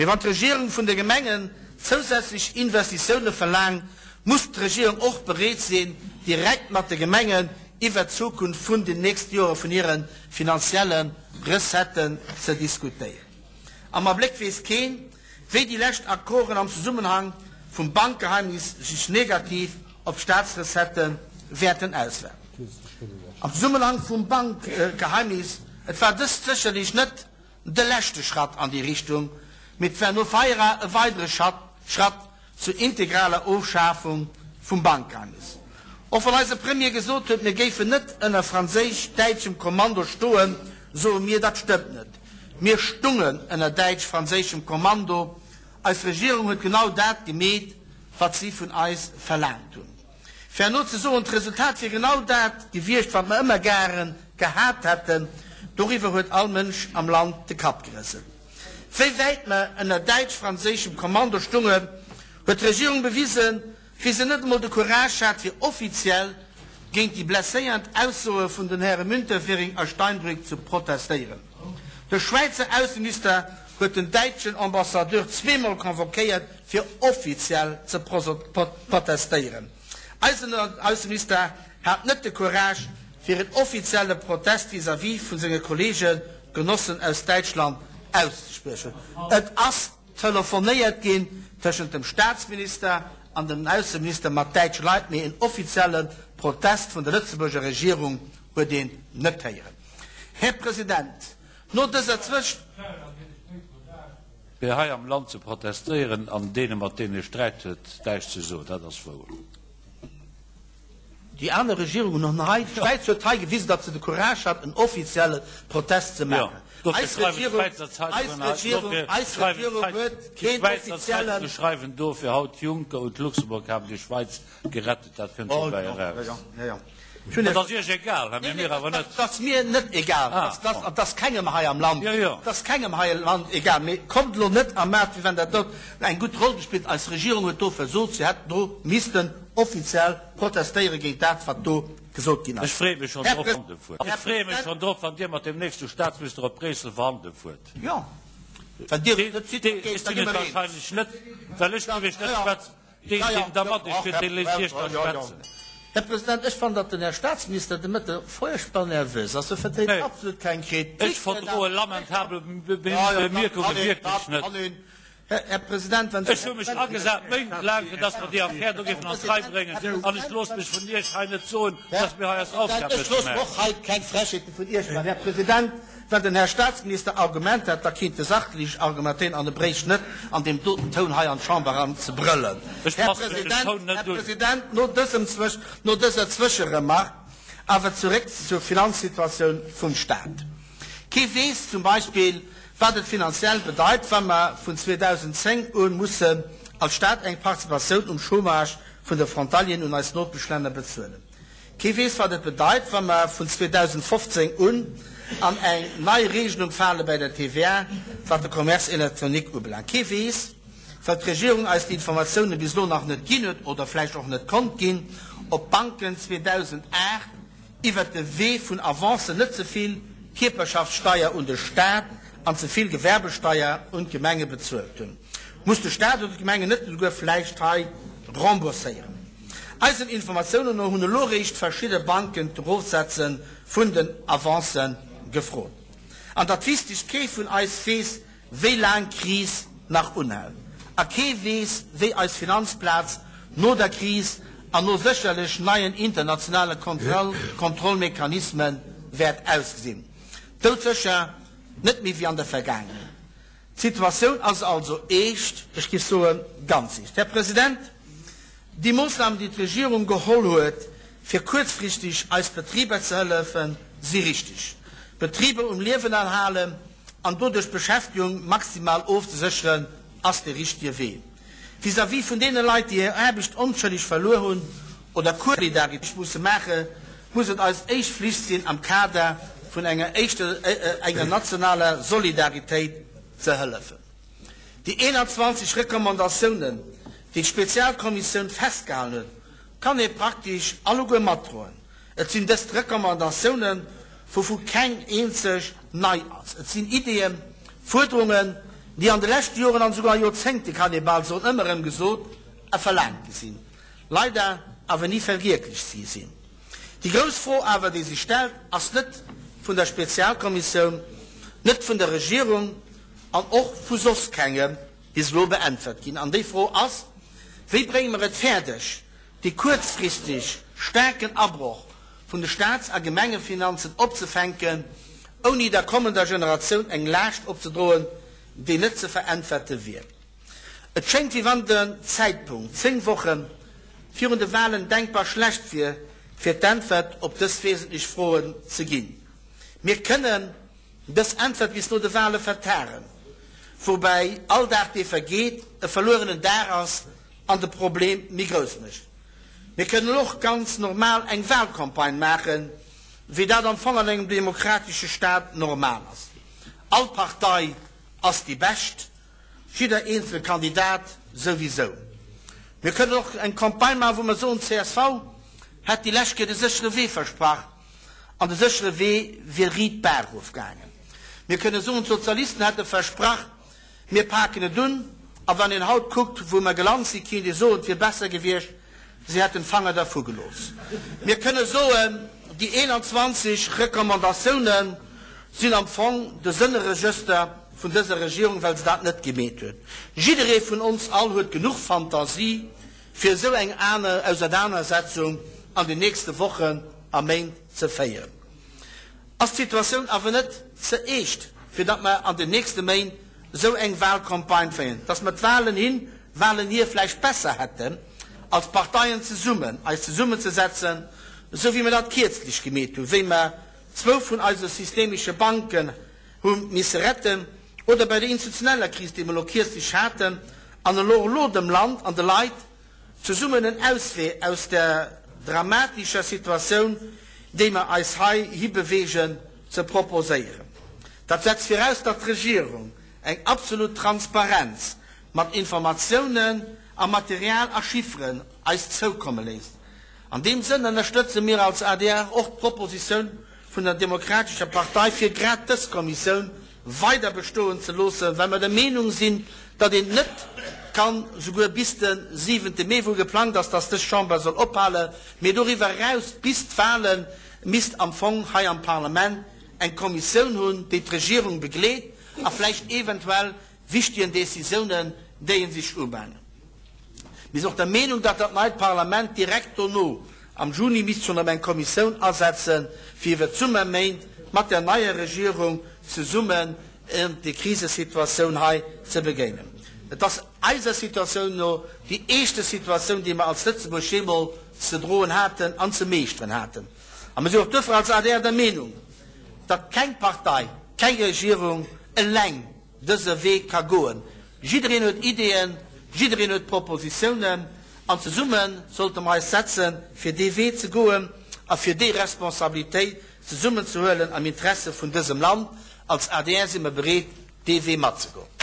Mee wann d'Regierung vun de Gemengen zousätzlech Investitioune verlaangt, muss d'Regierung och bereet sinn, direkt mat de Gemengen iwwert d'Zukunft vun den nächste Jore vun hire finanzielle Recetten ze diskutéieren. Am Abléck weess keen, wéi déi lescht Accorden am Zesummenhang vum Bankgeheimnis sech negativ op d'Staatsrecettë wäerten auswierken. Am Zesummenhang vum Bankgeheimnis, et war dëst sécherlech net de leschte Schratt an déi Richtung, mee et war no Feira e weidere Schratt zur integraler Ofschafung vum Bankgeheimnis. Och wann eise Premier gesot huet, mir géifen net ënner franséisch-däitschem Kommando stoen, soe mir, dat stëmmt net. Mir stungen ënner däitsch-franséischem Kommando. Eis Regierung huet genau dat gemeet, wat si vun eis verlaangt hunn. Fir herno ze soen, d'Resultat wier genau dat gewiescht, wat mer ëmmer gare gehat hätten, doriwwer huet all Mënsch am Land de Kapp gerëselt. Wéi wäit mer ënner däitsch-franséischem Kommando stungen, huet d'Regierung bewisen, wéi se net emol de Courage hat, fir offiziell géint déi blesséiernd Aussoe vun den Häre Müntefering a Steinbrück ze protestéieren. De Schwäizer Ausseminister huet den däitschen Ambassadeur zweemol convoquéiert, fir offiziell ze protestéieren. Eisen Ausseminister hat net de Courage, fir en offizielle Protest vis-à-vis vu senge Kollege Genossen aus Däitschland auszespriechen. Et ass telefonéiert ginn tëschent dem Staatsminister an dem Ausseminister mat däitsche Leit, mee en offizielle Protest vun der Lëtzebuerger Regierung huet een net héieren. Här President, no dëser Zwësch. Fir hei am Land ze protestéieren an deene mat deenen ee Sträit huet, näischt ze soen, dat ass wouer. Déi aner Regierungen hunn hei, d'Schwäiz huet hei gewisen, datt se de Courage hat, en offizielle Protest ze maachen. Eis Regierung, eis Regierung, eis Regierung huet keen offiziellen. D'Schwäizer Zeitungen schreiwen dofir haut, Juncker und Luxemburg haben die Schweiz gerettet. Dat kënnt dobäi eraus. Dat ass Iech egal, mä mir awer net. Dat ass mir net egal. Dat ass kengem hei am Land, dat ass kengem hei am Land egal. Mee kommt elo net a maacht, wéi wann dat do eng gutt Roll gespillt. Eis Regierung huet do versot. Si hätt do missten offiziell protestéiere géint dat, wat do gesot ginn ass. Ech freeë mech schonn drop, Ech freeë mech schonn drop, wann Dir mat dem nächste Staatsminister op Bréissel verhandele fuert. Jo, wann Dir et net sidd, da géif da gi mer eens. Ech sinn et wahrscheinlech net, well ech géif Iech net schwätzen. Deen, deen da mat Iech fiert, dee léisst Iech da schwätzen. Här President, ech fannen, datt den Här Staatsminister de Mëtte fuerchtbar nervös ass. E vertréit absolut keng Kritik. Ech verdroe lamentabel Bemierkunge wierklech net. Här President, wann. Ech hu mech agesat méintlaang, fir datt mer déi Affär do géifen an d'Rei bréngen, an ech loosse mech vun Iech hei net soen, datt mir hei eis Aufgab net maachen. Ech loosse mer och hei keng Frechheete vun Iech maachen, Här President. Wann den Här Staatsminister Argumenter hätt, da kéint e sachlech argumentéieren an e bréicht net an deem doten Toun hei an d'Chamber eran ze brëllen. Ech Här passe mech dem President, Toun net Här un. President, no dësem Zwësch, no dëser Zwëscheremark awer zeréck zur Finanzsituatioun vum Staat. Kee weess zum Beispill, wat et finanziell bedeit, wa mer vun 2010 u mussen als Staat eng Participatioun um Chômage vun de Frontalieren un eis Nopeschlänner bezuelen. Kee weess, wat et bedeit, wa mer vun 2015 un an eng nei Regelung fale bei der TVA, wat de Commerce électronique ubelaangt. Kee weess, well d'Regierung eis déi Informatiounen bis elo nach net ginn huet oder vläicht och net konnt ginn, ob d'Banken 2008 iwwert de Wee vun Avancen net ze vill Kierperschaftssteier un de Stat an ze vill Gewerbesteier un d'Gemenge bezuelt hunn. Muss de Stat oder d'Gemengen net esouguer vläicht hei rembourséieren? Eisen Informatiounen no hunn elo réischt verschidde Banken d'Erofsetze vun den Avancë gefrot. An dat Wichtegst, Kee vun eis weess, wéi laang d'Kris nach unhält. A kee weess, wéi eis Finanzplaz no der Kris an no sécherlech neien internationale Kontrollmechanisme wäert ausgesinn. Doudsécher net méi wéi an der Vergaangenheet. D'Situatioun ass also eescht, ech géif soen, ganz eescht. Här President, déi Moossnamen, déi d'Regierung geholl huet, fir kuerzfristeg eis Betriber ze hëllefen, si richtig. D'Betriber um Liewen erhalen an doduerch d'Beschäftegung maximal ofzesécheren, ass dee richtige Wee. Vis-à-vis vun deene Leit, déi hir Aarbecht onschëlleg verluer hunn oder Kuerz musse maachen, muss et eis éischt Flicht sinn, am Kader vun enger éischter, enger nationaler Solidaritéit ze hëllefen. Déi 21 Recommandatiounen, déi d'Spezialkommissioun festgehalen huet, kann ee praktesch alleguer matdroen. Et sinn dëst Recommandatiounen, wouvu keng eenzeg nei ass. Et sinn Ideeën, Fuerderungen, déi an de leschte Joren an esouguer Joerzéngte, kann ee bal soen, ëmmer erëm gesot a verlaangt gi sinn, leider awer ni verwierklecht gi sinn. Déi grouss Fro awer, déi sech stellt, ass net vun der Spezialkommissioun, net vun der Regierung an och vu soss kengem bis elo beäntwert ginn. An déi Fro ass, Wéi brénge mer et fäerdeg, dee kuerzfristeg staarken Abroch vun de Staats a Gemengefinanzen opzefänken, ouni der kommender Generatioun eng Laascht opzedroen, déi net ze veräntwerte wier? Et schéngt, wéi wann den Zäitpunkt, 10 Woche virun de Wahlen, denkbar schlecht wier, fir d'Äntwert op dës wesentlech Froen ze ginn. Mir kënnen dës Äntwert bis no de Wahle vertagen, woubäi all Dag, dee vergeet, e verluerenen Dag ass an de Problem méi grouss mécht. Mir kënnen och ganz normal eng Wahlcampagne maachen, wéi dat am Fong an engem demokratesche Staat normal ass. All Partei ass déi bescht, Jidder eenzele Kandidat souwisou. Mir kënnen och eng Campagne maachen, wou mer soen, csv hätt déi lescht Kéier de séchere Wee versprach an de séchere Wee wier riit bergof gaangen. Mir kënne soen, d'Sozialisten hätte versprach, mir paken et un, a wann een haut kuckt, wou mer gelant sinn, kéint ee soen, et wier besser gewiescht, si hätten d'Fanger dervu gelooss. Mir kënne soen, déi 21 Recommandatioune sinn am Fong de Sënneregëster vun dëser Regierung, well se dat net gemeet huet. Jidderee vun ons all huet genuch Fantasie, fir esou eng aner Ausernanersetzung an den nächste Wochen a Méint ze féieren. Ass d'Situatioun awer net ze eescht, fir datt mer an den nächste Méint esou eng Wahlcampagne féieren, datt mer d'Wahlen hin, Wahlen hier vläicht besser hätten, als Parteien zesummen eis zesummenzesetzen, esou wéi mer dat kierzlech gemeet hunn, wéi mer zwou vun eise systemesche Banken hu misse retten, oder bei der institutioneller Kris, déi mer elo kierzlech haten, an elo elo dem Land an de Leit zesummen en Auswee aus där dramatescher Situatioun, déi mer eis hei hibewegen, ze proposéieren. Dat setzt viraus, datt d'Regierung eng absolut Transparenz mat Informatiounen a Material a Chifferen eis zoukomme léisst. An deem Sënn ënnerstëtze mir als adr och d'Propositioun vun der Demokratescher Partei, fir grad dës Kommissioun weider bestoen ze loossen, well mer der Meenung sinn, datt een net kann, souguer bis de siwente Mee, wou geplangt ass, datt dës Chamber soll ophalen, mee doriwwer eraus bis d'Wahlen, misst am Fong hei am Parlament eng Kommissioun hunn, déi d'Regierung begleet a vläicht eventuell wichtigen Décisiounen, déi en sech ubahnen. Mir sinn och der Meenung, datt dat neit Parlament direkt dono am Juni misst schonn erëm eng Kommissioun asetzen, fir iwwert d'Summerméint mat der neier Regierung zesummen déi Krisesituatioun hei ze begéinen. Et ass eiser Situatioun no déi eeschte Situatioun, déi mer als Lëtzebuerg jeemol ze droen haten an ze meeschteren haten. A mir sinn och duerfir als adr der Meenung, datt keng Partei, keng Regierung eleng dëse Wee ka goen. Jiddereen huet Ideeën, jiddereen huet Propositiounen an zesumme sollte mer eis setzen, fir dee Wee ze goen a fir déi Responsabilitéit zesummen ze huelen am Interesse vun dësem Land. Als adr si mer bereet, dee Wee matzegoen.